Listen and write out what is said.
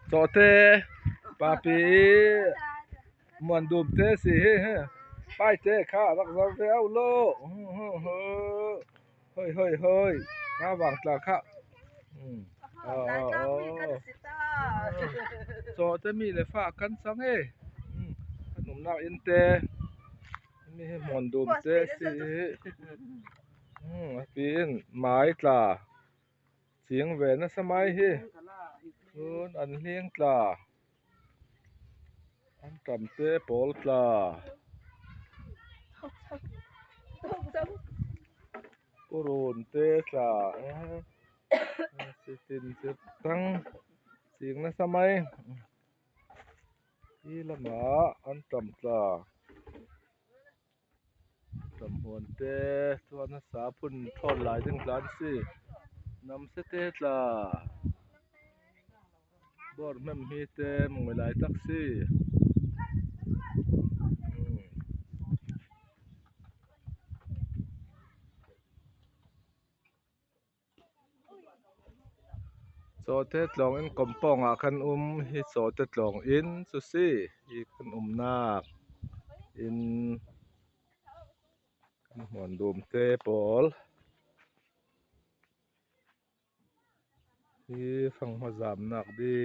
ໂຊເຕ ປາປີ ມ່ວນດູມເຕຊິ ເຮ ເຮ ໄປເຕ ຂ້າລັກສະເວວໂລ ເຮ ເຮ ເຮີ້ຍ ເຮີ້ຍ ເຮີ້ຍ ມາຫວ່າງຕາຂະ ອືມ ເອີ ເອີ ເອີ ໂຊເຕ ມີແລະຝາກກັນສັງເອ ອືມ ຂະໜົມນາກອິນເຕ ມີໃຫ້ມ່ວນດູມເຕຊິ ອືມ ປີນ ມາຍຕາ ສຽງແຫວນນະສະໄໝເຮ ໂອນອັນຮຽງຕາ ອັນຕຳເຕໂປລຕາ ໂປໂຣນເຕຕາ ເອີ ຊິຕິນຊິຕັງ ສຽງນະສະໄໝ ອີລະມາ ອັນຕຳຕາ ຕຳຫວນເຕ ທວນສາພຸນທອນຫຼາຍຈັ່ງການຊິ ນຳເສເຕລາ ບອດແມ່ມຮີເຕ ມວຍຫຼາຍຕັກຊິ ອືມ ໂຊເຕດລອງອິນກົມປອງອາຄັນອຸມ ຮີໂຊເຕດລອງອິນສຸຊີ ອີຄັນອຸມນາກ ອິນຄັນຫວນໂດມເຕໂປລ ຮີຟັງມາສາມນາກດີ